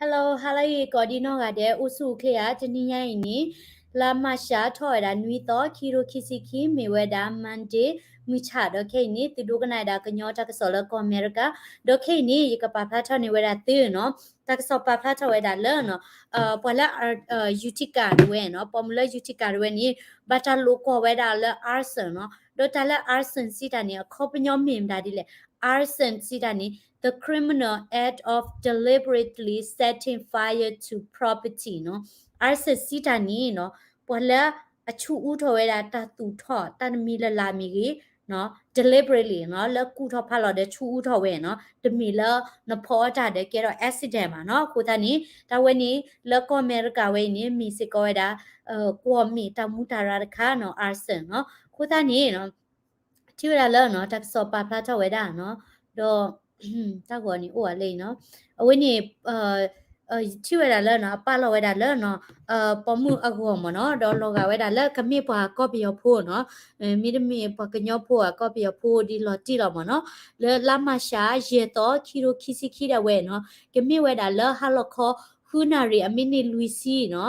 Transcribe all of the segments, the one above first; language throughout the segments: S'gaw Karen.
Hello, hello အံၤ ကိးဒံနီၢ်ဂၤဒဲး အိၣ်ဆူၣ်အိၣ်ချ့ဧါ. တနံၤညါအံၤန့ၣ် လါမၢ်ၡး ထီၣ်ဝဲဒၣ်နွံသီ ခံကထိခံဆံခံ မ့ၢ်ဝဲဒၣ် Monday မုၢ်ဆၣ် ဒီးခဲအံၤန့ၣ် သုဒိကနၣ်ဝဲဒၣ်ကညီတၢ်ကစီၣ်လၢကီၢ်အမဲရကၤ, ဒီးခဲအံၤန့ၣ် ယကပာ်ဖျါထီၣ်န့ၢ်ဝဲဒၣ်သုနီၤ, တၢ်ကစီၣ်ပာ်ဖျါထီၣ်ဝဲဒၣ်လၢနီၤ, ပှၤလၢ Utica တဝဲနီၤ, ပိာ်မုၣ်လၢ Utica တဝဲန့ၣ် ဘၣ်တၢ်လိာ်ကွီၢ်ဝဲဒၣ်လၢ arson နီၤ, ဒီးတၢ်လၢ arson စံးတၢ်န့ၣ် အခီပညီမ့ၢ်မတၤဒ်လဲၣ်. Arson စံးတၢ်န့ၣ် the criminal act of deliberately setting fire to property နီၤ. Arson စံးတၢ်န့ၣ်နီၤ, ပှၤလၢအဆူးအူထီၣ်ဝဲဒၣ်တၢ်သူၣ်ထီၣ် တၢ်တမံၤလၢ်လၢ်မ့ၢ်ဂ့ၤ, deliberately နီၤ, လၢကူၣ်ထီၣ်ဖးလီၤဒီးဆူးအူထီၣ်ဝဲနီၤ, တမ့ၢ်လၢနဖီအီၣ်တၢ်ဒီးကဲထီၣ် accident ဘၣ်နီၤ. အဃိသတးန့ၣ် တၢ်ဝဲန့ၣ် လၢကီၢ်အမဲရကၤဝဲအံၤန့ၣ် မ့ၢ်စ့ၢ်ကီးဝဲဒၣ် ကွီၢ်မ့ၣ်တၢ်မူတၢ်ရၢ်တခါနီၤ, arson နီၤ. အဃိသတးန့ၣ် ထံၣ်ဝဲဒၣ်လၢနီၤ တၢ်ကစီၣ်ပာ်ဖျါထီၣ်ဝဲဒၣ်နီၤ, ဒီး တၢ်ဂီၤန့ၣ်အိၣ်ဝဲလၢအံၤနီၤ, အဝဲန့ၣ် ထံၣ်ဝဲဒၣ်လၢနီၤ အပာ်လီၤဝဲဒၣ်လၢနီၤ ပိာ်မုၣ်အဂီၢ်မ့ၢ်နီၤ, ဒီးလီၤဂာ်ဝဲဒၣ်လၢကမ့ၢ်ပှၤကီၢ်ပယီၤဖိနီၤ, မ့တမ့ၢ်ပှၤကညီဖိအကီၢ်ပယီၤဖိဒ်လီၤတံၢ်လီၤမ့ၢ်နီၤ, လၢလါမၢ်ၡး ယဲၢ်သီ ခံကထိခံဆံခံဒၣ်ဝဲနီၤ, ကမ့ၢ်ဝဲဒၣ်လၢဟါလီၤခီ ဃုနၣ်ရံၣ်အမံးနံးလွံၢ်ဆံနီၤ,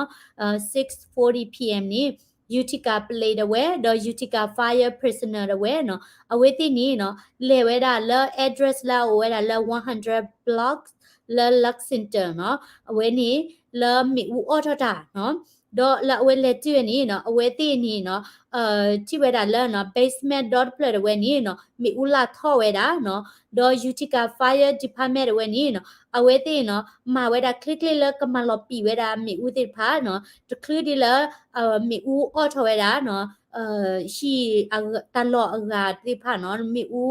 six forty p.m. န့ၣ် Utica police တဝဲ ဒီး Utica fire personnel တဝဲနီၤ, အဝဲသ့ၣ်န့ၣ်နီၤ လဲၤဝဲဒၣ်လၢ address လၢအအိၣ်ဝဲဒၣ်လၢ one hundred blocks လၢ Lexington နီၤ, အဝဲန့ၣ် လၢမ့ၣ်အူအီၣ်ထီၣ်တၢ်နီၤ, ဒီးလၢအဝဲလဲၤတုၤဝဲန့ၣ်နီၤ အဝဲသ့ၣ်န့ၣ်နီၤ ထံၣ်ဝဲဒၣ်လၢနီၤ basement ဒီတဖျၢၣ်တဝဲန့ၣ်နီၤ မ့ၣ်အူလၢ်ထီၣ်ဝဲဒၣ်နီၤ, ဒီး Utica Fire Department တဝဲန့ၣ်နီၤ အဝဲသ့ၣ်နီၤ မၤဝဲဒၣ်ချ့ချ့လၢကမၤလီၤပံာ်ဝဲဒၣ်မ့ၣ်အူသ့ၣ်တဖၣ်နီၤ, တချုးဒ်လၢ မ့ၣ်အူအီၣ်ထီၣ်ဝဲဒၣ်နီၤ ဟံၣ်အဂၤ တၢ်လီၢ်အဂၤသ့ၣ်တဖၣ်နီၤ မ့ၣ်အူ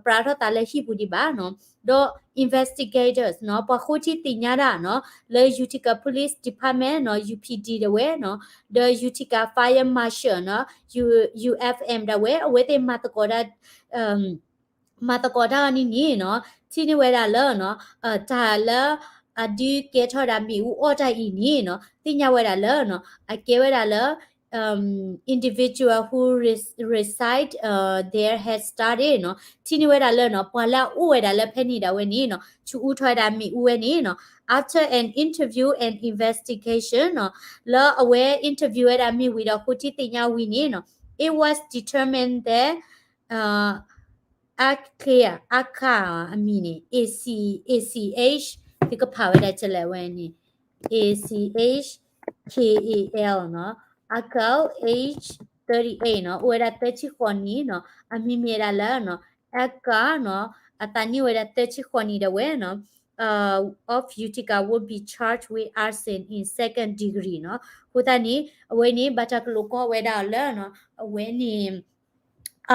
ပြးထီၣ်သးလၢဟံၣ်ပူၤဒံးဘၣ်နီၤ, ဒီး investigators နီၤ ပှၤဃိထံသ့ၣ်ညါတၢ်နီၤ လၢ Utica Police Department နီၤ UPD တဝဲနီၤ, ဒီး Utica Fire Marshal နီၤ UFM တဝဲ အဝဲသ့ၣ်မၤသကိးတၢ် မၤသကိးတၢ်အီၤန့ၣ်န့ၣ်နီၤ ထံၣ်န့ၢ်ဝဲဒၣ်လၢနီၤ တၢ်လၢ အဒုးကဲထီၣ်ဒၣ်မ့ၣ်အူအီၣ်တၢ်အံၤန့ၣ်နီၤ သ့ၣ်ညါဝဲဒၣ်လၢနီၤ အကဲဝဲဒၣ်လၢ individual who res- reside there had started နီၤ, ထံၣ်န့ၢ်ဝဲဒၣ်လၢနီၤ ပှၤလၢအအိၣ်ဝဲဒၣ်လၢဖဲန့ၣ်ဒၣ်ဝဲန့ၣ်နီၤ ဆူးအူထီၣ်ဝဲဒၣ်မ့ၣ်အူဝဲန့ၣ်နီၤ after an interview and investigation နီၤ, လၢအဝဲ interview ဝဲဒၣ်မ့ၢ်ဝံၤဒီးဃိထံသ့ၣ်ညါဝံၤန့ၣ်နီၤ it was determined that Akal အမံၤန့ၣ် A C H သုကဖးဝဲဒၣ်ကလဲာ်ဝဲန့ၣ် A C H K A L နီၤ Akal age thirty eight နီၤ အိၣ်ဝဲဒၣ်သၢဆံဃိးနံၣ်နီၤ အမံၤမ့ၢ်ဒၣ်လၢနီၤ Akal နီၤ အသးနံၣ်အိၣ်ဝဲဒၣ်သၢဆံဃိးနံၣ်ဒၣ်ဝဲနီၤ of Utica would be charged with arson in second degree နီၤ အဃိသတးန့ၣ် အဝဲန့ၣ် ဘၣ်တၢ်ကလိာ်ကွီၢ်ဝဲဒၣ်လၢနီၤ အဝဲန့ၣ်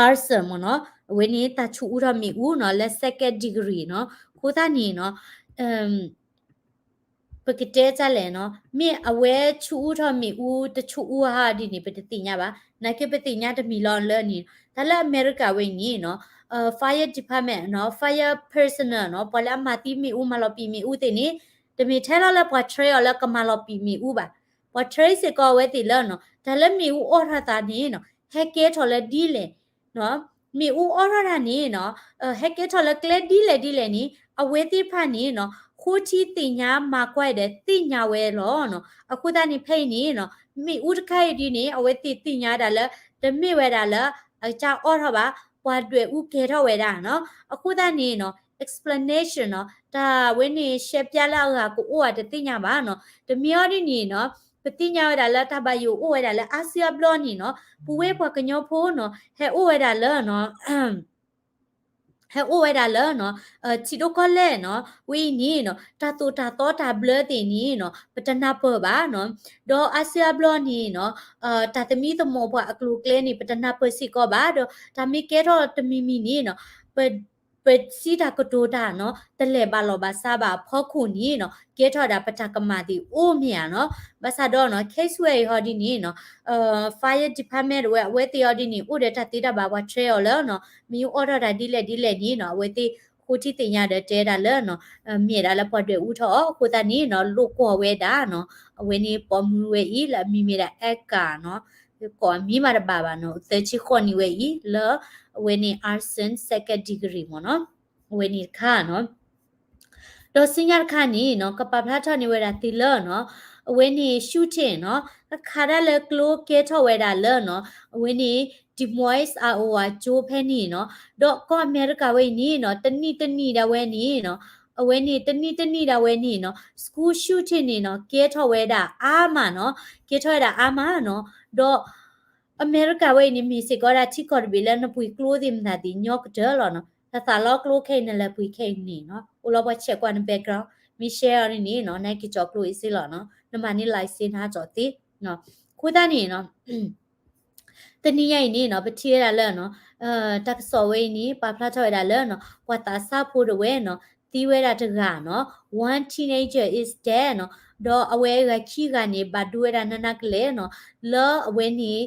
arson မ့ၢ်နီၤ အဝဲန့ၣ်တၢ်ဆူးအူထီၣ်မ့ၣ်အူနီၤ လၢ second degree နီၤ အဃိသတးန့ၣ်နီၤ ပကတဲတၢ်လဲၣ်နီၤ မ့ၢ်အဝဲဆူးအူထီၣ်မ့ၣ်အူတဆူးအူဟါဒ်န့ၣ် ပတသ့ၣ်ညါဘၣ် နာ်က့ပသ့ၣ်ညါတမံၤလီၤလၢန့ၣ် တၢ်လၢအမဲရကၤဝဲအံၤန့ၣ်နီၤ fire department နီၤ fire personnel နီၤ ပှၤလၢအမၤသံမ့ၣ်အူမၤလီၤပံာ်မ့ၣ်အူသ့ၣ်န့ၣ် တမ့ၢ်ထဲလီၤလၢပှၤ train အီၤလၢကမၤလီၤပံာ်မ့ၣ်အူဘၣ် ပှၤ train စ့ၢ်ကီးအဝဲသ့ၣ်လၢနီၤ တၢ်လၢမ့ၣ်အူအီၣ်ထီၣ်သးန့ၣ်နီၤ ဟဲကဲထီၣ်လၢဒ်လဲၣ် မ့ၣ်အူအီၣ်ထီၣ်တၢ်န့ၣ်နီၤ ဟဲကဲထီၣ်လၢကျဲဒ်လဲၣ်ဒ်လဲၣ်န့ၣ် အဝဲသ့ၣ်တဖၣ်န့ၣ်နီၤ ဃိထံသ့ၣ်ညါမၤကွၢ်ဒီးသ့ၣ်ညါဝဲလီၤနီၤ အဃိသတးန့ၣ်ဖဲအံၤန့ၣ်နီၤ မ့ၣ်အူတခါအံၤဒ်န့ၣ် အဝဲသ့ၣ်သ့ၣ်ညါဒၣ်လၢ တမ့ၢ်ဝဲဒၣ်လၢ အကစၢ်အီၣ်ထီၣ်ဘၣ် ပှၤဒွဲၣ်အူကဲထီၣ်ဝဲဒၣ်နီၤ အဃိသတးန့ၣ်နီၤ explanation နီၤ တၢ်ဝဲန့ၣ် ရှဲပျါလၢအဂၤကအိၣ်အတသ့ၣ်ညါဘၣ်နီၤ တမ့ၢ်အီၤဒ်န့ၣ်နီၤ ပသ့ၣ်ညါဝဲဒၣ်လၢတၢ်ဘၣ်ယိၣ်အိၣ်ဝဲဒၣ်လၢအါစုအါဘျီန့ၣ်နီၤ ပဝဲပှၤကညီဖိနီၤ ဟဲအိၣ်ဝဲဒၣ်လၢနီၤ ဟဲအိၣ်ဝဲဒၣ်လၢနီၤ ထံဒိၣ်ကီၢ်လဲၢ်နီၤ ဝဲအံၤန့ၣ်နီၤ တၢ်သိၣ်တၢ်သီတၢ်ဘျၢသ့ၣ်န့ၣ်နီၤ ပတနၢ်ပၢၢ်ဘၣ်နီၤ ဒီးအါစုအါဘျီန့ၣ်နီၤ တၢ်သမံသမိးပှၤအကျိၤအကျဲန့ၣ် ပတနၢ်ပၢၢ်စ့ၢ်ကီးဘၣ် ဒီးတၢ်မ့ၢ်ကဲထီၣ်တမံၤမံၤန့ၣ်နီၤ ပ ပစံးတၢ်ကတိၤတၢ်နီၤ တလဲၤဘၣ်လီၤဘၣ်စးဘၣ်အဖီခိၣ်န့ၣ်နီၤ ကဲထီၣ်ဒၣ်ပတၢ်ကမၣ်သ့ၣ်အိၣ်မ့ၢ်ဧါနီၤ ဘၣ်ဆၣ်ဒီးနီၤ case ဝဲအံၤဟီဒ်န့ၣ်နီၤ fire department တဝဲ အဝဲသ့ၣ်အီၤဒ်န့ၣ် အိၣ်ဒီးတၢ်သ့တၢ်ဘၣ်ပှၤ train အီၤလၢနီၤ မ့ၢ်အီၣ်ထီၣ်တၢ်ဒ်လဲၣ်ဒ်လဲၣ်န့ၣ်နီၤ အဝဲသ့ၣ်ဃိထံသ့ၣ်ညါဒီးတဲဒၣ်လၢနီၤ မ့ၢ်ဒၣ်လၢပှၤဒွဲၣ်အူထီၣ်အီၤ အဃိသတးန့ၣ်နီၤ လိာ်ကွီၢ်ဝဲဒၣ်နီၤ အဝဲန့ၣ်ပိာ်မုၣ်ဝဲအံၤလၢအမံၤမ့ၢ်ဒၣ် Akal နီၤ ကိးအမံၤမးတဘၣ်ဘၣ်နီၤ သၢဆံဃိးနံၣ်ဝဲအံၤ လၢအဝဲန့ၣ် arson second degree မ့ၢ်နီၤ အဝဲန့ၣ်တခါနီၤ ဒီးဆူညါတခါန့ၣ်နီၤ ကပာ်ဖျါထီၣ်န့ၢ်ဝဲဒၣ်သုလၢနီၤ အဝဲန့ၣ် shooting နီၤ ကခးတၢ်လၢကျိကဲထီၣ်ဝဲဒၣ်လၢနီၤ အဝဲန့ၣ် Des Moines, Iowa ကၠိဖဲန့ၣ်နီၤ ဒီးကီၢ်အမဲရကၤဝဲအံၤန့ၣ်နီၤ တနံၣ်တနံၣ်ဒၣ်ဝဲန့ၣ်နီၤ အဝဲန့ၣ် တနံၣ်တနံၣ်ဒၣ်ဝဲန့ၣ်နီၤ school shooting န့ၣ်နီၤ ကဲထီၣ်ဝဲဒၣ်အါမးနီၤ ကဲထီၣ်ဝဲဒၣ်အါမးနီၤ ဒီး အမဲရကၤဝဲအံၤန့ၣ် မ့ၢ်စ့ၢ်ကီးဒၣ်ထံကီၢ်တဘ့ၣ်လၢနပှ့ၤကျိသ့ၣ်မတၤသ့ၣ်ညီကတၢၢ်လီၤနီၤ နသးလီကျိခဲအံၤ နလဲၤပှ့ၤခဲအံၤန့ၣ်နီၤ အိၣ်လီၤပှၤဆဲးကွၢ်န background မ့ၢ် share အီၤန့ၣ်နီၤ နက့ၤကၠီၤကျိအံၤစ့လီၤနီၤ နမၤန့ၢ် license နဟးကၠီၤသ့ ခိၣ်သၣ်န့ၣ်နီၤ တနံၤညါအံၤန့ၣ်နီၤ ပထံၣ်ဝဲဒၣ်လၢနီၤ တၢ်ကစီၣ်ဝဲအံၤန့ၣ် ပာ်ဖျါထီၣ်ဝဲဒၣ်လၢနီၤ ပှၤသးစၢ်ဖိတဝဲနီၤ သံဝဲဒၣ်တဂၤနီၤ one teenager is dead နီၤ ဒီးအဝဲအဂၤခံဂၤန့ၣ် ဘၣ်ဒိဝဲဒၣ်နးနးကလဲာ်နီၤ လၢအဝဲန့ၣ်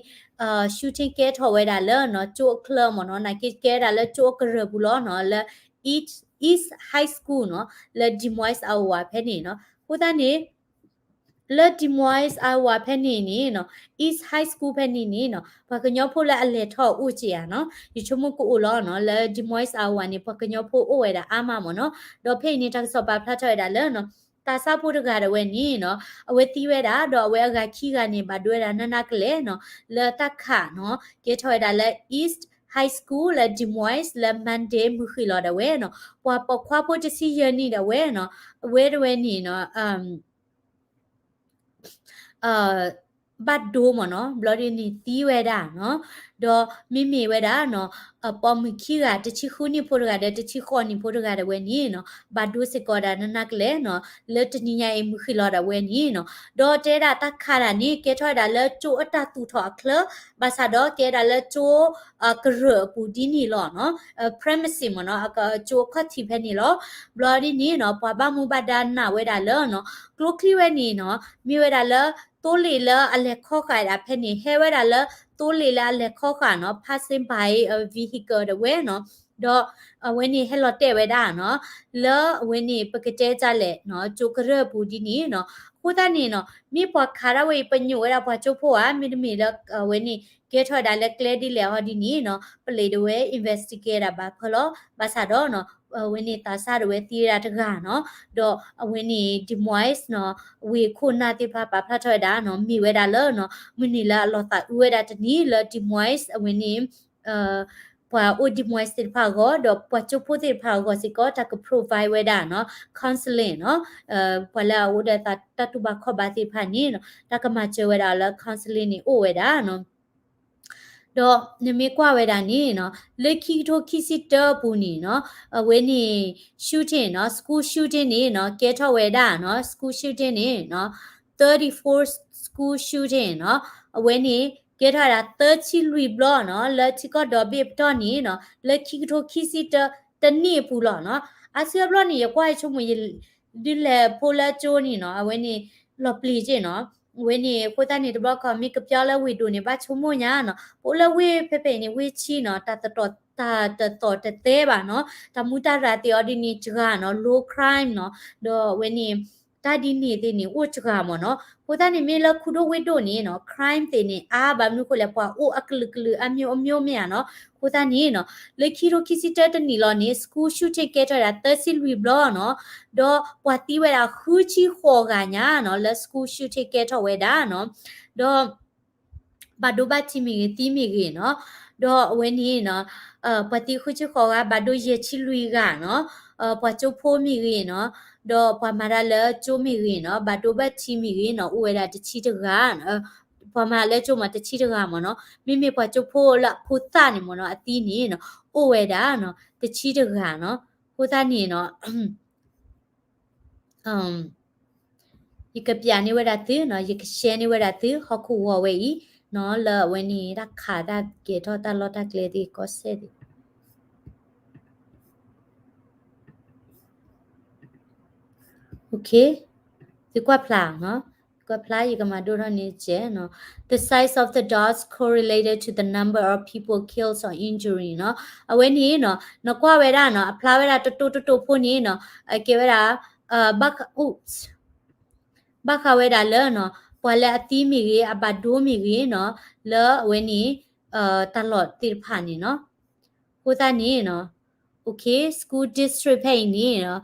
shooting ကဲထီၣ်ဝဲဒၣ်လၢနီၤ ကၠိအချၢမ့ၢ်နီၤ နာ်က့ကဲဝဲဒၣ်လၢကၠိအကရၢၢ်ပူၤလီၤနီၤ လၢ East, East High School နီၤ လၢ Des Moines, Iowa ဖဲန့ၣ်နီၤ အဃိသတးန့ၣ် လၢ Des Moines, Iowa ဖဲန့ၣ်န့ၣ်နီၤ East High School ဖဲန့ၣ်န့ၣ်နီၤ ပှၤကညီဖိလၢအလဲၤထီၣ်အိၣ်က့ၤဧါနီၤ ယဆိကမိၣ်ကအိၣ်လီၤနီၤ လၢ Des Moines, Iowa န့ၣ် ပှၤကညီဖိအိၣ်ဝဲဒၣ်အါမးမ့ၢ်နီၤ ဒီးဖဲအံၤန့ၣ် တၢ်ကစီၣ်ပာ်ဖျါထီၣ်ဝဲဒၣ်လၢနီၤ သးစၢ်ဖိတဂၤဒၣ်ဝဲန့ၣ်နီၤ အဝဲသံဝဲဒၣ် ဒီးအဝဲအဂၤခံဂၤန့ၣ် ဘၣ်ဒိဝဲဒၣ်နးနးကလဲာ်နီၤ လၢတၢ်ခးနီၤ ကဲထီၣ်ဝဲဒၣ်လၢ East High School လၢ Des Moines လၢ Monday မုၢ်ဃ့ၢ်လီၤဒၣ်ဝဲနီၤ ပှၤပိာ်ခွါဖိတဆံယဲၢ်နံၣ်ဒၣ်ဝဲနီၤ အဝဲတဝဲန့ၣ်နီၤ ဘၣ်ဒိမ့ၢ်နီၤ ဘျီဒ်န့ၣ်သံဝဲဒၣ်နီၤ ဒီးမ့မ့ၢ်ဝဲဒၣ်နီၤ ပိာ်မုၣ်ခံဂၤ တဆံဃုနံၣ်ဖိတဂၤဒီး တဆံဃိးနံၣ်ဖိတဂၤဒၣ်ဝဲန့ၣ်နီၤ ဘၣ်ဒိစ့ၢ်ကီးဒၣ်နးနးကလဲာ်နီၤ လၢတနံၤညါအံၤမုၢ်ဃ့ၢ်လီၤဒၣ်ဝဲန့ၣ်နီၤ ဒီးတဲဒၣ်တၢ်ခးတၢ်န့ၣ် ကဲထီၣ်ဝဲဒၣ်လၢကၠိအတၢ်သူၣ်ထီၣ်အချၢ ဘၣ်ဆၣ်ဒီးကဲဒၣ်လၢကၠိ ကရၢၢ်အပူၤဒ်န့ၣ်လီၤနီၤ premises မ့ၢ်နီၤ ကၠိအခီၣ်ထံးဖဲန့ၣ်လီၤ ဘျီဒ်န့ၣ်နီၤ ပှၤဘၣ်မူဘၣ်ဒါနာ်ဝဲဒၣ်လၢနီၤ ကျိချံဝဲန့ၣ်နီၤ မ့ၢ်ဝဲဒၣ်လၢ သိလ့ၣ်လၢအလဲၤခီဃာ်ဒၣ်ဖဲန့ၣ် ဟဲဝဲဒၣ်လၢ သိလ့ၣ်လၢအလဲၤခီဃာ်နီၤ passing by a vehicle ဒၣ်ဝဲနီၤ ဒီးအဝဲန့ၣ်ဟဲလီၤတဲာ်ဝဲဒၣ်နီၤ လၢအဝဲန့ၣ် ပကတဲဒ်လဲၣ်နီၤ ကၠိကရၢၢ်အပူၤဒ်န့ၣ်နီၤ အဃိသတးန့ၣ်နီၤ မ့ၢ်ပှၤခးဒၣ်ဝဲအံၤ ပညိၣ်ဝဲဒၣ်ပှၤကၠိဖိဧါ မ့တမ့ၢ်လၢအဝဲန့ၣ် ကဲထီၣ်ဝဲဒၣ်လၢကျဲဒ်လဲၣ်အီၤဒ်န့ၣ်နီၤ ပလံးဒၣ်ဝဲ investigate ဒၣ်ဘၣ်ဖၢလီၤ ဘၣ်ဆၣ်ဒီးနီၤ အဝဲန့ၣ်သးစၢ်ဒၣ်ဝဲသံဝဲဒၣ်တဂၤနီၤ ဒီးအဝဲန့ၣ် Des Moines နီၤ ဝ့ၢ်ခိၣ်နၢ်သ့ၣ်တဖၣ်ပာ်ဖျါထီၣ်ဝဲဒၣ်နီၤ မ့ၢ်ဝဲဒၣ်လၢနီၤ မုၢ်နံၤလၢအလီၤသးအုးဝဲဒၣ်တနံၤလၢ Des Moines အဝဲန့ၣ် ပှၤအိၣ် Des Moines သ့ၣ်တဖၣ်အဂီၢ် ဒီးပှၤကၠိဖိသ့ၣ်တဖၣ်အဂီၢ်စ့ၢ်ကီး တၢ်က provide ဝဲဒၣ်နီၤ counseling နီၤ ပှၤလၢအအိၣ်ဒီးတၢ်တူၢ်ဘၣ်ခီၣ်ဘၣ်သ့ၣ်တဖၣ်န့ၣ်နီၤ တၢ်ကမၤစၢၤဝဲဒၣ်လၢ counseling န့ၣ်အိၣ်ဝဲဒၣ်နီၤ ဒီးနမ့ၢ်ကွၢ်ဝဲဒၣ်န့ၣ်နီၤ လၢခံကထိခံဆံတၢအပူၤန့ၣ်နီၤ အဝဲန့ၣ် shooting နီၤ school shooting န့ၣ်နီၤ ကဲထီၣ်ဝဲဒၣ်နီၤ school shooting န့ၣ်နီၤ thirty-four school shooting နီၤ အဝဲန့ၣ် ကဲထီၣ်ဝဲဒၣ်သၢဆံလွံၢ်ဘျီနီၤ လၢထံကီၢ်ဒီဘ့ၣ်ပတီၢ်န့ၣ်နီၤ လၢခံကထိခံဆံတၢ တနံၣ်အပူၤလီၤနီၤ အါစုအဘျီန့ၣ် ယကွၢ်ယဆိကမိၣ် ဒ်လဲၣ်ဖိလၢကၠိန့ၣ်နီၤ အဝဲန့ၣ် လီၤပျံၤက့ၢ်နီၤ အဝဲန့ၣ်အဃိသတးန့ၣ် တဘျီခီမ့ၢ်ကပျီလၢဝ့ၢ်ဒိၣ်န့ၣ် ဘၣ်ဆိကမိၣ်ညါနီၤ ပအိၣ်လၢဝ့ၢ်ဖဲဖဲအံၤန့ၣ် ဝ့ၢ်ဆံနီၤ တၢ်တတီၤ တၢ်တသီၣ်တသဲဘၣ်နီၤ တၢ်မူတၢ်ရၢ်သ့ၣ်အီၤဒ်န့ၣ်စှၤနီၤ low crime နီၤ ဒီးအဝဲန့ၣ် တၢ်ဒ်န့ၣ်သ့ၣ်န့ၣ် အိၣ်စှၤမ့ၢ်နီၤ အဃိသတးန့ၣ် မ့ၢ်လၢခူဒိၣ်ဝ့ၢ်ဒိၣ်န့ၣ်နီၤ crime သ့ၣ်န့ၣ် အါဘၣ်မနုၤအဃိလဲၣ် ပှၤအိၣ်အကလုာ်ကလုာ်အမျိုးမျိုးမ့ၢ်ဧါနီၤ အဃိသတးန့ၣ်နီၤ လၢခံကထိခံဆံတၢတနံၣ်လီၤန့ၣ် school shooting ကဲထီၣ်ဝဲဒၣ်သၢဆံလွံၢ်ဘျီနီၤ ဒီးပှၤသံဝဲဒၣ်ဃုဆံဃိးဂၤညါနီၤ လၢ school shooting ကဲထီၣ်ဝဲဒၣ်နီၤ ဒီး ဘၣ်ဒိဘၣ်ထံးမ့ၢ်ဂ့ၤ သံမ့ၢ်ဂ့ၤနီၤ ဒီးအဝဲန့ၣ်နီၤ ပှၤသံဃုဆံဃိးဂၤ ဘၣ်ဒိယဲၢ်ဆံလွံၢ်ဂၤနီၤ ပှၤကၠိဖိမ့ၢ်ဂ့ၤနီၤ ဒီးပှၤမၤတၢ်လၢကၠိမ့ၢ်ဂ့ၤနီၤ ဘၣ်ဒိဘၣ်ထံးမ့ၢ်ဂ့ၤနီၤ အိၣ်ဝဲဒၣ်တဆံတဂၤ ပှၤမၤလၢကၠိမးတဆံတဂၤမ့ၢ်နီၤ မ့မ့ၢ်ပှၤကၠိဖိလၢအဖိသၣ်န့ၣ်မ့ၢ်နီၤ အသံန့ၣ်နီၤ အိၣ်ဝဲဒၣ်နီၤ တဆံတဂၤနီၤ အဃိသတးန့ၣ်နီၤ ယကပျးန့ၢ်ဝဲဒၣ်သုနီၤ ယက share န့ၢ်ဝဲဒၣ်သု ဟီၣ်ခိၣ်ဂီၤဝဲအံၤနီၤ လၢအဝဲန့ၣ် တၢ်ခးတၢ်ကဲထီၣ်တၢ်လီၢ်တၢ်ကျဲသ့ၣ်ကီၢ်စဲၣ်သ့ၣ် သုကွၢ်ဖျါနီၤ ကွၢ်ဖျါ ယကမၤဒိၣ်ထီၣ်န့ၢ်စဲးနီၤ The size of the dots correlated to the number of people killed or injured နီၤ အဝဲန့ၣ်နီၤ နကွၢ်ဝဲဒၣ်နီၤ အဖျါဝဲဒၣ်တတိၢ်တတိၢ်ဖိန့ၣ်နီၤ အကဲဝဲဒၣ် ဘၣ်ဃး oops ဘၣ်ဃးဝဲဒၣ်လၢနီၤ ပှၤလၢအသံမ့ၢ်ဂ့ၤ အဘၣ်ဒိမ့ၢ်ဂ့ၤနီၤ လၢအဝဲန့ၣ် တၢ်လီၢ်သ့ၣ်တဖၣ်န့ၣ်နီၤ အဃိသတးန့ၣ်နီၤ okay school district ဖဲအံၤန့ၣ်နီၤ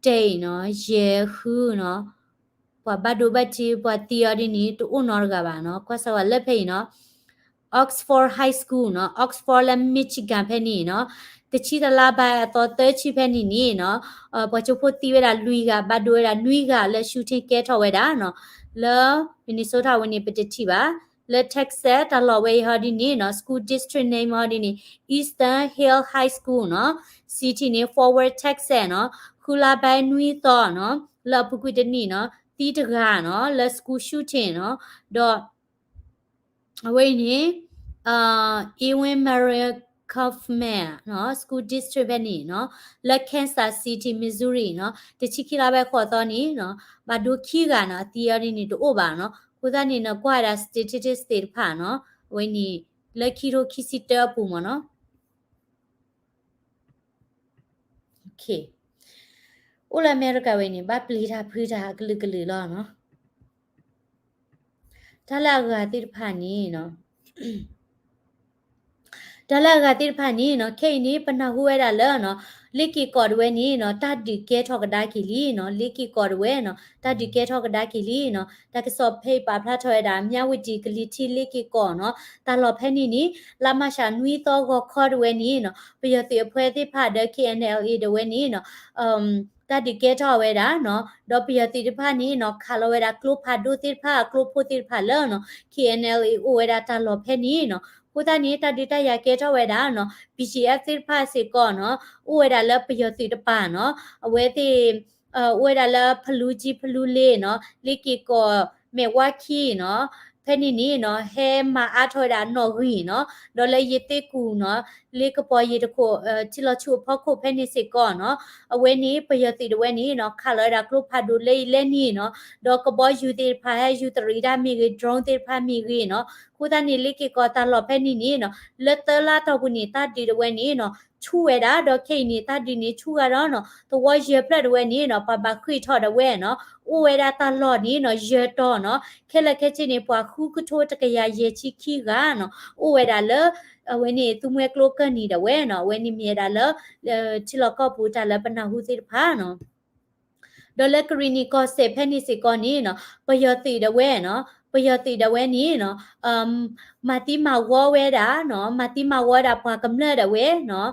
state နီၤ ယဲၢ်ဃုနီၤ ပှၤဘၣ်ဒိဘၣ်ထံး ပှၤသံအီၤဒ်န့ၣ် တအိၣ်နီတဂၤဘၣ်နီၤ. ကွၢ်စၢၤဝဲလၢဖဲအံၤနီၤ Oxford High School နီၤ Oxford လၢ Michigan ဖဲန့ၣ်နီၤ တဆံတလါဘၣ်အသီသၢဆံဖဲန့ၣ်န့ၣ်နီၤ ပှၤကၠိဖိသံဝဲဒၣ်လွံၢ်ဂၤ ဘၣ်ဒိဝဲဒၣ်နွံဂၤလၢ shooting ကဲထီၣ်ဝဲဒၣ်နီၤ လၢ Minnesota ဝဲန့ၣ် ပတထံၣ်ဘၣ် လၢ Texas တၢ်လီၢ်ဝဲအံၤဟီဒ်န့ၣ်နီၤ school district name ဟီဒ်န့ၣ် Eastern Hill High School နီၤ city န့ၣ် Fort Worth Texas နီၤ ဃုလါဘၣ်နွံသီနီၤ လၢအပူၤကွံာ်တနံၣ်နီၤ သံတဂၤနီၤ လၢ school shooting နီၤ ဒီး အဝဲအံၤန့ၣ် Ewing Memorial Coffman နီၤ School District ဖဲန့ၣ်နီၤ လၢ Kansas City Missouri နီၤ တဆံခံလါဘၣ်ဃိးသီန့ၣ်နီၤ ဘၣ်ဒိခံဂၤနီၤ အသံအီၤဒ်န့ၣ်တအိၣ်ဘၣ်နီၤ အဃိသတးန့ၣ်နီၤ ကွၢ်ဝဲဒၣ် statistics သ့ၣ်တဖၣ်နီၤ အဝဲန့ၣ် လၢခံထိခံဆံတၢအပူၤမ့ၢ်နီၤ အိၣ်လၢအမဲရကၤဝဲန့ၣ် ဘၣ်ပျံၤတၢ်ဖုးတၢ်အကလုာ်ကလုာ်လီၤနီၤ တၢ်လၢအဂၤသ့ၣ်တဖၣ်န့ၣ်နီၤ တၢ်လၢအဂၤသ့ၣ်တဖၣ်န့ၣ်နီၤ ခဲအံၤန့ၣ် ပနၢ်ဟူဝဲဒၣ်လၢနီၤ လ့က့ၤကီၢ်တဝဲန့ၣ်နီၤ တၢ်ဒုးကဲထီၣ်ကဒါက့ၤလံနီၤ လ့က့ၤကီၢ်တဝဲနီၤ တၢ်ဒုးကဲထီၣ်ကဒါက့ၤလံနီၤ တၢ်ကစီၣ်ဖဲအံၤပာ်ဖျါထီၣ်ဝဲဒၣ် မြဝတီ ကလံၤထံး လ့က့ၤကီၢ်နီၤ တၢ်လီၢ်ဖဲန့ၣ်န့ၣ် လါမၢ်ၡးနွံသီဂီၤခီတဝဲန့ၣ်နီၤ ပယီၤသုးအဖှဲသ့ၣ်တဖၣ်ဒီး K N L A တဝဲန့ၣ်နီၤ တၢ်ဒုးကဲထီၣ်ဝဲဒၣ်နီၤ ဒီးပယီၤသုးတဖၣ်န့ၣ်နီၤ ခးလီၤဝဲဒၣ်ကျိဖးဒိၣ်သ့ၣ်တဖၣ် ကျိဖိသ့ၣ်တဖၣ်လၢနီၤ K N L A အိၣ်ဝဲဒၣ်တၢ်လီၢ်ဖဲန့ၣ်နီၤ အဃိသတးန့ၣ် တၢ်ဒုးတၢ်ယၤကဲထီၣ်ဝဲဒၣ်နီၤ B G F သ့ၣ်တဖၣ်စ့ၢ်ကီးနီၤ အိၣ်ဝဲဒၣ်လၢပယီၤသုးတပၤနီၤ အဝဲသ့ၣ် အိၣ်ဝဲဒၣ်လၢဖလူကၠံဖလူလ့နီၤ လ့က့ၤကီၢ် မဲာ်ဝါခံနီၤ ဖဲန့ၣ်န့ၣ်နီၤ ဟဲမၤအါထီၣ်ဝဲဒၣ်နီၣ်ဂံၢ်နီၤ ဒီးလၢယသ့ၣ်ကူၣ်နီၤ လ့ကပီၤယံၤတခိၣ် ထံလီၤဆူအဖီခိၣ်ဖဲန့ၣ်စ့ၢ်ကီးနီၤ အဝဲန့ၣ် ပယီၤသုးတဝဲန့ၣ်နီၤ ခးလီၤဝဲဒၣ်ကျိဖးဒိၣ်လၢအံၤလၢန့ၣ်နီၤ ဒီးကဘီယူၤသ့ၣ်တဖၣ်ဟဲယူၤတရံးတၢ်မ့ၢ်ဂ့ၤ drone သ့ၣ်တဖၣ်မ့ၢ်ဂ့ၤနီၤ အဃိသတးန့ၣ် လ့က့ၤကီၢ်တၢ်လီၢ်ဖဲန့ၣ်န့ၣ်နီၤ လၢသၢလါတီၢ်ပူၤန့ၣ် တၢ်ဒုးတဝဲန့ၣ်နီၤ ဆူၣ်ဝဲဒၣ် ဒီးခဲအံၤန့ၣ် တၢ်ဒုးန့ၣ်ဆူၣ်ဂၤဒီးနီၤ သဝီယဲၢ်ဖျၢၣ်တဝဲန့ၣ်နီၤ ပှၤဘၣ်ဃ့ၢ်ထီၣ်ဒၣ်ဝဲနီၤ အိၣ်ဝဲဒၣ်တၢ်လီၢ်န့ၣ်နီၤ ယဲၢ်တီၤနီၤ ခဲလၢာ်ခဲဆ့န့ၣ် ပှၤဃုကထိတကယၤယဲၢ်ဆံခံဂၤနီၤ အိၣ်ဝဲဒၣ်လၢ အဝဲန့ၣ် သူမှဲကျိကၢၢ်နံၤဒၣ်ဝဲနီၤ အဝဲန့ၣ်မ့ၢ်ဝဲဒၣ်လၢ ထံလီၢ်ကီၢ်ပူၤတၢ်လၢပနၢ်ဟူသ့ၣ်တဖၣ်နီၤ ဒီးလၢကရံၣ်နံၣ်ကီၢ်စဲၣ်ဖဲန့ၣ်စ့ၢ်ကီးန့ၣ်နီၤ ပယီၤသုးဒၣ်ဝဲနီၤ ပယီၤသုးဒၣ်ဝဲန့ၣ်နီၤ မၤသံမၤဝီဝဲဒၣ်နီၤ မၤသံမၤဝီဝဲဒၣ်ပှၤကမျၢၢ်ဒၣ်ဝဲနီၤ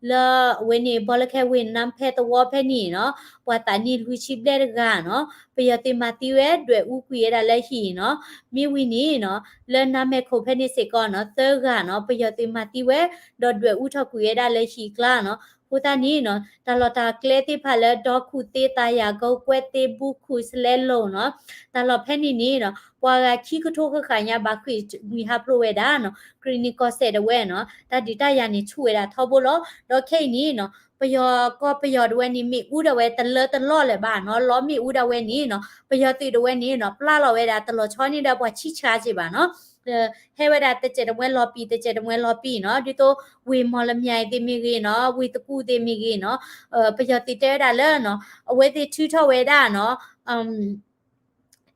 လၢအဝဲန့ၣ် ဘီလၢခဲဝ့ၢ်နါဖဲသဝီဖဲန့ၣ်နီၤ ပှၤသးနံၣ်လွံၢ်ဆံဘျဲၣ်တဂၤနီၤ ပယီၤသုးမၤသံဝဲ ဒွဲၣ်အူကွံာ်ဝဲဒၣ်လၢဟံၣ်နီၤ မ့ၢ်ဝံၤန့ၣ်နီၤ လၢနါမဲာ်ခိၣ်ဖဲန့ၣ်စ့ၢ်ကီးနီၤ သၢဂၤနီၤ ပယီၤသုးမၤသံဝဲ ဒီးဒွဲၣ်အူထီၣ်ကွံာ်ဝဲဒၣ်လၢဟံၣ်ကျါနီၤ အဃိသတးန့ၣ်နီၤ တၢ်လီၢ်တၢ်ကျဲသ့ၣ်တဖၣ်လၢဒီခူၣ်သ့ သးယၤကိး ကွဲသ့ ဘူခူၣ် စလဲလိၤနီၤ တၢ်လီၢ်ဖဲန့ၣ်န့ၣ်နီၤ ပှၤဂၤခံကထိဃၣ်ဃၣ်ညါဘၣ်ဃ့ၢ်မှံဟးဖျိးဝဲဒၣ်နီၤ ကရံၣ်နံၣ်ကီၢ်စဲၣ်ဒၣ်ဝဲနီၤ တၢ်ဒုးတၢ်ယၤန့ၣ်ဆူၣ်ဝဲဒၣ်ထီဘိလီၤ ဒီးခဲအံၤန့ၣ်နီၤ ပယီၤကီၢ်ပယီၤဒၣ်ဝဲန့ၣ် မ့ၣ်အူဒၣ်ဝဲတလၢတလီၢ်လၢၤဘၣ်နီၤ လီမ့ၣ်အူဒၣ်ဝဲန့ၣ်နီၤ ပယီၤသုးဒၣ်ဝဲန့ၣ်နီၤ ပျၢ်လီၤဝဲဒၣ်တလီၢ်ဆီန့ၣ်ဒီးပှၤဆံၣ်ဆါစ့ၢ်ဘၣ်နီၤ ဟဲဝဲဒၣ်တစဲးတမှဲလီၤပံာ် တစဲးတမှဲလီၤပံာ်နီၤ ဒ်သိးဝ့ၢ်မီၢ်လမၠဲၣ်သ့ၣ်မ့ၢ်ဂ့ၤနီၤ ဝ့ၢ်သကူၣ်သ့ၣ်မ့ၢ်ဂ့ၤနီၤ ပယီၤသုးတဲဝဲဒၣ်လၢနီၤ အဝဲသ့ၣ်ထုးထီၣ်ဝဲဒၣ်နီၤ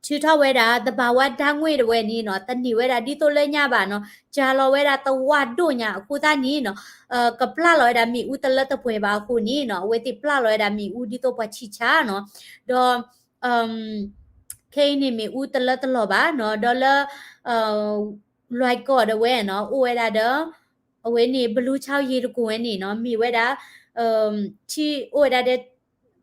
ထုးထီၣ်ဝဲဒၣ် သဘာဝဓာတ်ငွေ့ ဒၣ်ဝဲန့ၣ်နီၤ တန့ၢ်ဝဲဒၣ်ဒ်သိးလၢညါဘၣ်နီၤ ကၢ်လီၤဝဲဒၣ်တဝၢ်ဒိၣ်ညါအဃိသတးန့ၣ်နီၤ ကပျၢ်လီၤဝဲဒၣ်မ့ၣ်အူတလၢတပှဲၤဘၣ်အဃိန့ၣ်နီၤ အဝဲသ့ၣ်ပျၢ်လီၤဝဲဒၣ်မ့ၣ်အူဒ်သိးပှၤဆံၣ်ဆါနီၤ ဒီး ခဲအံၤန့ၣ်မ့ၣ်အူတလၢတလီၢ်ဘၣ်နီၤ ဒီးလၢ လွဲၢ်ကီၢ်ဒၣ်ဝဲနီၤ အိၣ်ဝဲဒၣ်ဒီး အဝဲန့ၣ် ဘလူးချောင်း ရေတံခွန် ဝဲန့ၣ်နီၤ မ့ၢ်ဝဲဒၣ် ထံအိၣ်ဝဲဒၣ်ဒီး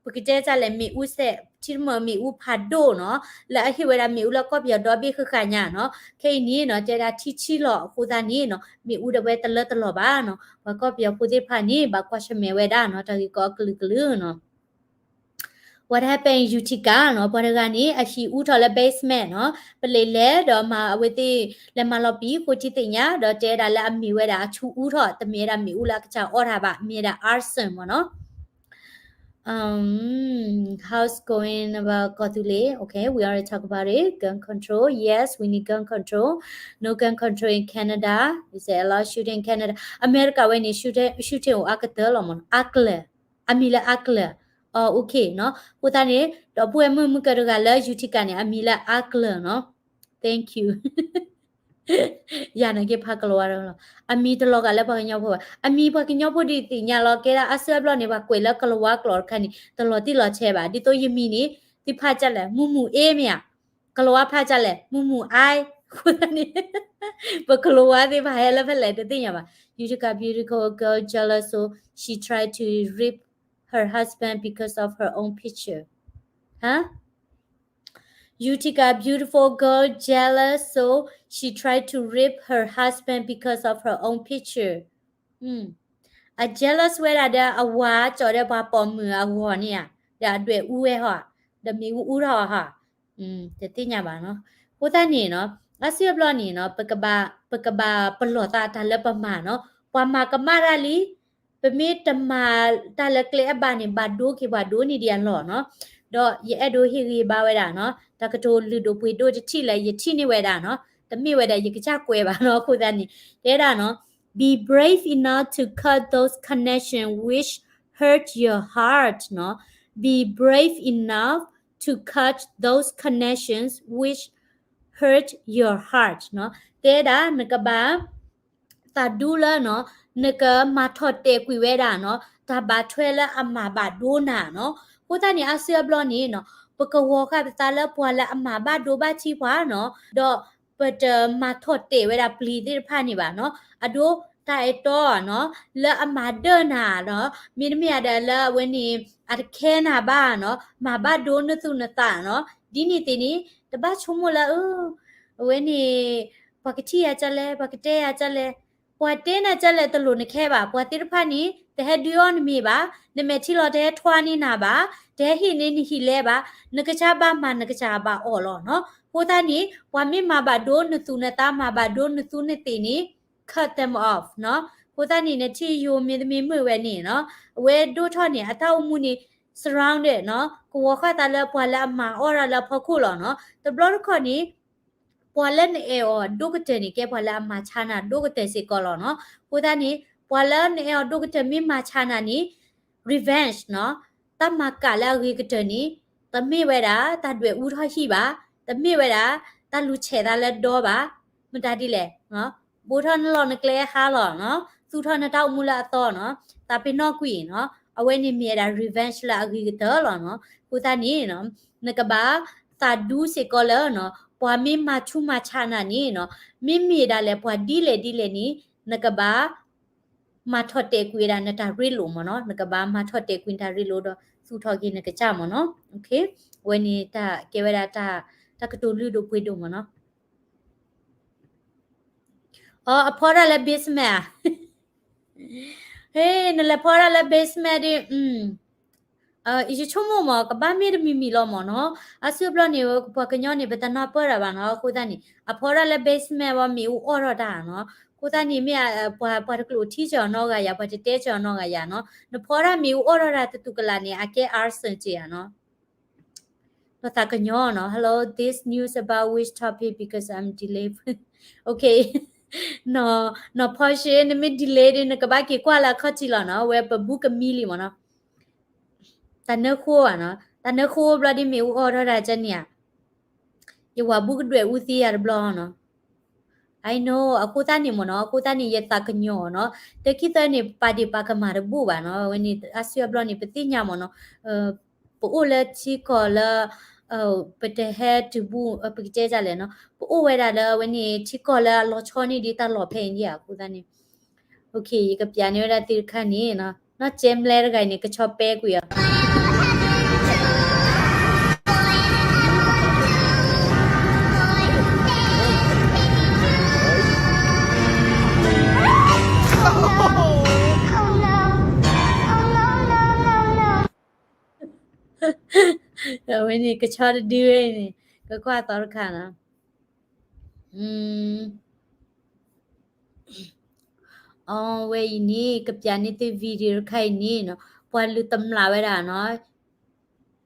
ပကတဲတၢ်လဲၣ် မ့ၣ်အူစဲး ထံတမၢၣ်မ့ၣ်အူဖးဒိၣ်နီၤ လၢအဟ့ၣ်ဝဲဒၣ်မ့ၣ်အူလၢကီၢ်ပယီၤဒီဘ့ၣ်ဃၣ်ဃၣ်ညါနီၤ ခဲအံၤန့ၣ်နီၤ တဲဒၣ်ထံဆံးလီၤအဃိသတးန့ၣ်နီၤ မ့ၣ်အူဒၣ်ဝဲတလၢတလီၢ်ဘၣ်နီၤ ပှၤကီၢ်ပယီၤဖိသ့ၣ်တဖၣ်န့ၣ် ဘၣ်ကွၢ်ဆၢၣ်မဲာ်ဝဲဒၣ်နီၤ တၢ်ဂ့ၢ်ကီအကလုာ်ကလုာ်နီၤ What happened in Utica နီၤ ပှၤတဂၤန့ၣ် အဟံၣ်အူထီၣ်လၢ basement နီၤ ပလ့းလဲၤဒီးမၤအဝဲသ့ၣ် လဲၤမၤလီၤပံာ်ဃိထံသ့ၣ်ညါ ဒီးတဲဝဲဒၣ်လၢအမ့ၢ်ဝဲဒၣ်အဆူၣ်အူထီၣ် တမ့ၢ်ဝဲဒၣ်မ့ၣ်အူလၢအကစၢ်အီၣ်တၢ်ဘၣ် မ့ၢ်ဝဲဒၣ် arson မ့ၢ်နီၤ Um, how's going about ကီၢ်သူလ့ၤ Okay, we already talk about it. Gun control. Yes, we need gun control. No gun control in Canada. Is there a lot of shooting in Canada? အမဲရကၤဝဲန့ၣ် shooting, shooting အိၣ်အါကတၢၢ်လီၤမ့ၢ်နီၤ အါကျၢၤ အမံၤလၢအါကျၢၤ အ okay နီၤ အဃိသတးန့ၣ် ဒီပုၢ်ဝဲၢ်မုၣ်မုၢ်ကၢတဂၤလၢ Utica န့ၣ် အမံၤလၢအါကျၢၤနီၤ Thank you. ယၤန့ၣ်က့ဖးကလၤဝါလီၤ. အမံၤတလီၤဂာ်လၢပှၤကညီဖိဘၣ်. အမံၤပှၤကညီဖိဒုးသ့ၣ်ညါလီၤ. ကဲဒၣ်အါစုအါဘျီန့ၣ် ပှၤကွဲးလၢကလၤဝါကျိာ်တခါန့ၣ် တလီၤတံၢ်လီၤဆဲးဘၣ်. ဒ်သိးယမံၤန့ၣ် သုဖးဒ်လဲၣ်, မုၢ်မုၢ်အ့မ့ၢ်ဧါ. ကလၤဝါဖးဒ်လဲၣ်, မုၢ်မုၢ်အါ. အဃိသတးန့ၣ် ပကလၤဝါသ့ၣ်တဖၣ်ဟဲလၢဖဲလဲၣ်တသ့ၣ်ညါဘၣ်. Utica beautiful girl jealous, so she tried to rape her husband because of her own picture. Huh? Utica beautiful girl jealous, so she tried to rape her husband because of her own picture. အ jealous ဝဲဒၣ်ဒီးအဝၤကၠီၣ်ဒီးပှၤပိာ်မုၣ်အဂီၢ်န့ၣ်ဧါ, ဒီးအဒွဲၣ်အူဝဲဟီ, ဒီးမ့ၣ်အူအူထီၣ်အီၤဟီ, တသ့ၣ်ညါဘၣ်နီၤ. အဃိသတးန့ၣ်နီၤ အါစုအါဘျီန့ၣ်နီၤ ပကဘၣ်ပလီၢ်သးတၢ်လၢပမၤနီၤ, ပှၤမၤကမၣ်တၢ်လံ ပမ့ၢ်တမၤတၢ်လၢကျဲအဘၣ်န့ၣ် ဘၣ်ဒိက့ၤပှၤဒိၣ်န့ၢ်ဒံးအလီၢ်နီၤ. ဒီးယအဲၣ်ဒိးဟ့ၣ်ဂံၢ်ဘါဝဲဒၣ်နီၤ တၢ်ကတိၤလုၢ်ဒိၣ်ပှ့ၤဒိၣ်တထံၣ်လၢယထံၣ်န့ၢ်ဝဲဒၣ်နီၤ, တမ့ၢ်ဝဲဒၣ်ယကစၢ်ကွဲးဘၣ်နီၤ. အဃိသတးန့ၣ် တဲဒၣ်နီၤ be brave enough to cut those connections which hurt your heart နီၤ, be brave enough to cut those connections which hurt your heart နီၤ. တဲဒၣ်နကဘၣ် သးဒူလၢနီၤ နကမၤထီၣ်တဲာ်ကွံာ်ဝဲဒၣ်နီၤ တၢ်ဘၣ်ထွဲလၢအမၤဘၣ်ဒိနၤနီၤ. အဃိသတးန့ၣ် အါစုအါဘျီန့ၣ်နီၤ ပကဂီၤဃာ်ပသးလၢပှၤလၢအမၤဘၣ်ဒိဘၣ်ထံးပှၤနီၤ, ဒီးပတမၤထီၣ်တဲာ်ဝဲဒၣ်ပျံၤသ့ၣ်တဖၣ်န့ၣ်ဘၣ်နီၤ, အဒိတၢ်အဲၣ်တီနီၤ လၢအမၤဒၢၣ်နၤနီၤ, မ့တမ့ၢ်ဒီးလၢအဝဲန့ၣ် အတခဲနၤဘၣ်နီၤ, မၤဘၣ်ဒိနသူၣ်နသးနီၤ, ဒ်န့ၣ်သ့ၣ်န့ၣ် တဘၣ်ဆိကမိၣ်လၢ အဝဲန့ၣ် ပှၤကထံၣ်ယၤဒ်လဲၣ်, ပှၤကတဲယၤဒ်လဲၣ်, ပှၤတဲနၤဒ်လဲၣ်တလိၣ်နခဲဘၣ်. ပှၤသ့ၣ်တဖၣ်န့ၣ် တဟဲဒုးအီၣ်နမ့ၤဘၣ်, နမဲာ်ထံလီၤတဟဲထွါန့ၢ်နၤဘၣ်, တဟဲဟ့ၣ်န့ၢ်နဟံၣ်လဲဘၣ်, နကစၢ်ဘၣ်မၤနကစၢ်ဘၣ်အီၣ်လီၤနီၤ. အဃိသတးန့ၣ် ပှၤမ့ၢ်မၤဘၣ်ဒိနသူၣ်နသး မၤဘၣ်ဒိနသူနသးန့ၣ် cut them off နီၤ. အဃိသတးန့ၣ် နထံၣ်ယိၤမ့တမ့ၢ်မုာ်ဝဲန့ၣ်နီၤ, အဝဲဒိၣ်ထီၣ်န့ၣ် အတၢ်အိၣ်မူန့ၣ် surrounded နီၤ, ကဝီၤဃာ်သးလၢပှၤလၢအမၤအီၣ်တၢ်လၢအဖီခိၣ်လီၤနီၤ. တဘျီတခီၣ်န့ၣ် ပှၤလၢနအဲၣ်အီၤဒိၣ်ကတၢၢ်န့ၣ် ကဲပှၤလၢအမၤဆါနၤဒိၣ်ကတၢၢ်စ့ၢ်ကီးလီၤနီၤ. အဃိသတးန့ၣ် ပှၤလၢနအဲၣ်အီၤဒိၣ်ကတၢၢ်မ့ၢ်မၤဆါနၤန့ၣ် revenge နီၤ, တၢ်မၤကၣ်လၢအဂ့ၤကတၢၢ်န့ၣ် တမ့ၢ်ဝဲဒၣ် တၢ်ဒွဲၣ်အူထီၣ်ဟံၣ်ဘၣ်, တမ့ၢ်ဝဲဒၣ် တၢ်လူၤဆဲးသးလၢဒီဘၣ်, မတၤဒ်လဲၣ်, ဘိးထီၣ်နလီၢ်နကျဲဟါလီၤနီၤ, သူၣ်ထီၣ်နတၢ်အိၣ်မူလၢအသီနီၤ, သးပ့ၤနီၣ်ကွံာ်နီၤ, အဝဲန့ၣ်မ့ၢ်ဝဲဒၣ် revenge လၢအဂ့ၤကတၢၢ်လီၤနီၤ. အဃိသတးန့ၣ် နကဘၣ်သးဒူစ့ၢ်ကီးလၢနီၤ, ပှၤမ့ၢ်မၤဆူးမၤဆါနၤန့ၣ်နီၤ, မ့မ့ၢ်ဒၣ်လဲာ်ပှၤဒ်လဲၣ်ဒ်လဲၣ်န့ၣ် နကဘၣ် မၤထီၣ်တဲာ်ကွံာ်ဝဲဒၣ်နတၢ်ရ့လိာ်မ့ၢ်နီၤ, နကဘၣ်မၤထီၣ်တဲာ်ကွံာ်နတၢ်ရ့လိာ်ဒီးသူၣ်ထီၣ်က့ၤနကစၢ်မ့ၢ်နီၤ. အဝဲန့ၣ်တၢ်ကဲဝဲဒၣ် တၢ်ကတိၤလုၢ်ဒိၣ်ပှ့ၤဒိၣ်မ့ၢ်နီၤ. အီ အဖီဒၣ်လၢ basement ဧါ, ဟ့ နလဲၤဖီဒၣ်လၢ basement ဒ် ယဆိကမိၣ်မ့ၢ် ကဘၣ်မ့ၢ်တမံၤမံၤလီၤမ့ၢ်နီၤ, အါစုအါဘျီန့ၣ် ပှၤကညီန့ၣ် ပတနၢ်ပၢၢ်တၢ်ဘၣ်နီၤ, အဃိသတးန့ၣ် အဖီဒၣ်လၢ basement ဝဲမ့ၣ်အူအီၣ်ထီၣ်တၢ်နီၤ, အဃိသတးန့ၣ်မ့ၢ် ပှၤတကျိာ်ထံကၢၤနီတဂၤယၤ, ပှၤတတဲကၢၤနီတဂၤယၤနီၤ, နဖီဒၣ်မ့ၣ်အူအီၣ်ထီၣ်တၢ်တတူၢ်ကလာ်န့ၣ် အကဲ arson က့ၤဧါနီၤ. ဒီးသးကညီၤနီၤ, hello, this news about which topic because I'm delayed. Okay. နီၤဖီရှ့ နမ့ၢ် delay ဒီး နကဘၣ်က့ၤကွၢ်လၢအခီၣ်ထံးလီၤနီၤ, ဝဲပဘူးကမံလံမ့ၢ်နီၤ. တၢ်နၢဃိဧါနီၤ, တၢ်နၢဃိဘျီဒ်မ့ၣ်အူအီၣ်ထီၣ်တၢ်ကန့ၣ်ဧါ, ယဝၤဘူးကဒွဲၣ်အူသံယၤတဘျီနီၤ. I know, အဃိသတးန့ၣ်မ့ၢ်နီၤ, အဃိသတးန့ၣ် ယသးကညီၤနီၤ, တခံသၢန့ၣ် ပာ်ဒ့ၣ်ပာ်ကမၣ်တဘူၣ်ဘၣ်နီၤ, အဝဲန့ၣ် အါစုအါဘျီန့ၣ် ပသ့ၣ်ညါမ့ၢ်နီၤ, ပအိၣ်လၢထံကီၢ်လၢ ပတဟဲတုၤဘူၣ် ပကတဲဒ်လဲၣ်နီၤ, ပအိၣ်ဝဲဒၣ်လၢအဝဲန့ၣ် ထံကီၢ်လၢအလီၤဆီန့ၢ်ဒံးတၢ်လီၢ်ဖဲအံၤဒံးဧါ, အဃိသတးန့ၣ် ယကပျးန့ၢ်ဝဲဒၣ်သုတခါန့ၣ်နီၤ, နီၢ်ကဲမလဲတဂၤအံၤန့ၣ် ကဆီပဲကွံာ်အီၤ. အဝဲန့ၣ် ကဆီတဒုဝဲန့ၣ် ကကွၢ်သီတခါနီၤ. အဝဲအံၤန့ၣ် ကပျးန့ၢ်သု video တခါအံၤန့ၣ်နီၤ, ပှၤလုၢ်တမျၢ်ဝဲဒၣ်နီၤ,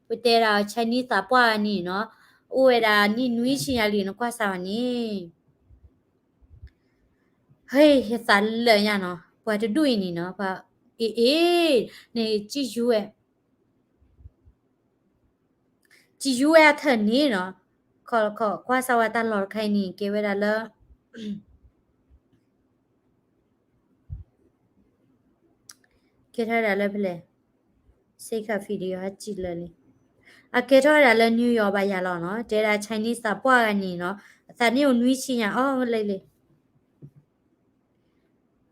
ပတဲဒၣ် Chinese သးပှၢ်န့ၣ်နီၤ, အိၣ်ဝဲဒၣ်နံၣ်နွံဆံညါလံ နကွၢ်စၢ်ဝဲန့ၣ် ဟဲ ယသးလၢာ်ညါနီၤ, ပှၤတဒူၣ်အံၤန့ၣ်နီၤ, ပှၤ အ့ၣ်အ့ၣ် န့ၣ် ကံၣ်ယူဝဲ ကံၣ်ယူဝဲအထၢၣ်န့ၣ်နီၤ, ခီခီ ကွၢ်စၢ်ဝဲတၢ်လီၢ်တခါအံၤန့ၣ် ကဲဝဲဒၣ်လၢ ကဲထီၣ်ဝဲဒၣ်လၢဖဲလဲၣ်, စ့ခါ video ဟဲစံးလၢာ်လံ, အကဲထီၣ်ဝဲဒၣ်လၢ New York ဘၣ်ယၤလီၤနီၤ, တဲဒၣ် Chinese သးပှၢ်ဂၤန့ၣ်နီၤ, အသးန့ၣ်အိၣ်နွံဆံညါအီၤလဲၣ်လဲၣ်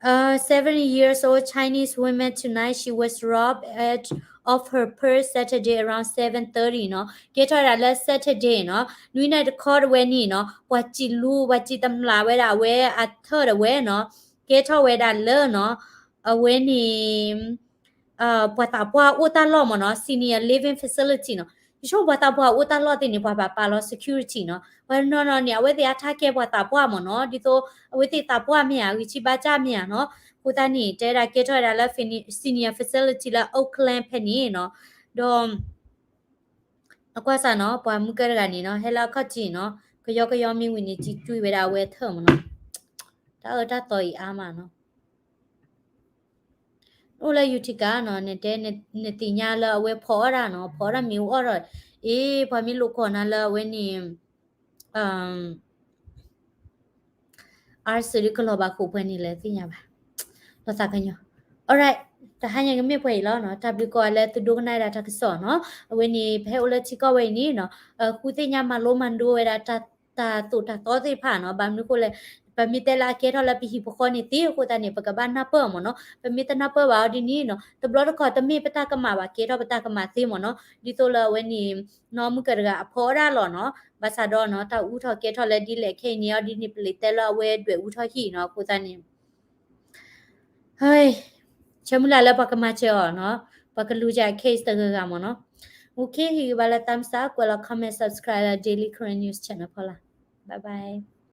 A seventy years old Chinese woman tonight, she was robbed at, of her purse Saturday around seven thirty နီၤ, ကဲထီၣ်ဝဲဒၣ်လၢ Saturday နီၤ, နွံနၣ်ရံၣ်တခီတဝဲန့ၣ်နီၤ, ပှၤစံၣ်လူၤ ပှၤစံၣ်တမျၢ်ဝဲဒၣ်အဝဲအထၢၣ်တဝဲနီၤ, ကဲထီၣ်ဝဲဒၣ်လၢနီၤ, အဝဲန့ၣ် ပှၤသးပှၢ်အိၣ်တၢ်လီၢ်မ့ၢ်နီၤ, senior living facility နီၤ, ယဆိကမိၣ်ပှၤသးပှၢ်အိၣ်တၢ်လီၢ်သ့ၣ်န့ၣ် ပှၤဘၣ်ပာ်လီၤ security နီၤ, ပှၤတနီၤနီၤန့ၣ် အဝဲသ့ၣ်အ target ပှၤသးပှၢ်မ့ၢ်နီၤ, ဒ်သိး အဝဲသ့ၣ်သးပှၢ်မ့ၢ်ဧါ ဂံၢ်ဆံးဘါစၢ်မ့ၢ်ဧါနီၤ, အဃိသတးန့ၣ် တဲဒၣ်ကဲထီၣ်ဝဲဒၣ်လၢ senior facility လၢ Oakland ဖဲန့ၣ်နီၤ, ဒီး အကွၢ်စ့ၢ်နီၤ, ပှၤမုၢ်ကၢၢ်တဂၤန့ၣ်နီၤ, ဟဲလၢအခီၣ်ထံးနီၤ, ကယီကယီမ့ၢ်ဝံၤန့ၣ် စံၣ်တွံၢ်ဝဲဒၣ်အဝဲထၢၣ်မ့ၢ်နီၤ, တၢ်အၢတၢ်သီအံၤအါမးနီၤ, အိၣ်လၢ Utica နီၤ, နတဲ နသ့ၣ်ညါလၢအဝဲဖီအီၣ်ဒၣ်နီၤ, ဖီအီၣ်ဒၣ်မ့ၣ်အူအီၣ်ဒီး, အ့ ပှၤမ့ၢ်လိာ်ကွီၢ်နၤလၢအဝဲန့ၣ် အါစၢၤဒုးကလီၤဘၣ်ဃိာ်ပှဲၤန့ၣ်လဲၣ်သ့ၣ်ညါဘၣ်, လီၤသးကညီၤ, alright, တဟါညါကမ့ၢ်ပှဲၤအံၤလီၤနီၤ, တၢ်ဘျုးကိးဂၤလၢသုဒိကနၣ်ဝဲဒၣ်တၢ်ကစီၣ်နီၤ, အဝဲန့ၣ် ပဟဲအိၣ်လၢထံကီၢ်ဝဲအံၤန့ၣ်နီၤ, ဃုသ့ၣ်ညါမၤလိမၤဒိဝဲဒၣ် တၢ်သိၣ်တၢ်သီသ့ၣ်တဖၣ်နီၤ, ဘၣ်မနုၤအဃိလဲၣ်, ပမ့ၢ်တဲလၢအကဲထီၣ်လၢပဟံၣ်ပဃီန့ၣ်သ့အဃိသတးန့ၣ် ပကဘၣ်နၢ်ပၢၢ်မ့ၢ်နီၤ, ပမ့ၢ်တနၢ်ပၢၢ်ဘၣ်အီၤဒ်န့ၣ်နီၤ, တဘျီတခီၣ်တမ့ၢ်ပတၢ်ကမၣ်ဘၣ် ကဲထီၣ်ပတၢ်ကမၣ်သ့မ့ၢ်နီၤ, ဒ်သိးလၢအဝဲန့ၣ် နီၢ်မုၢ်ကၢၢ်တဂၤအဖီအီၣ်ဒၣ်လီၤနီၤ, ဘၣ်ဆၣ်ဒီးနီၤ တၢ်အူထီၣ်ကဲထီၣ်လၢဒ်လဲၣ်ခဲအံၤန့ၣ်အီၤဒ်န့ၣ် ပလံးတဲလၢအဝဲဒွဲၣ်အူထီၣ်ဟံၣ်နီၤ, အဃိသတးန့ၣ် ဆၢမုၢ်လၢ်လၢပှၤကမၤစၢၤအီၤနီၤ, ပှၤကလူၤစၢၤ case တဂၤဂၤမ့ၢ်နီၤ, အိၣ်ခ့ ဟ့ၣ်ဂံၢ်ဘါလၢ thumbs up ကွဲးလီၤ comment subscribe လၢ Daily Karen News Channel ဖီလာ်, bye bye.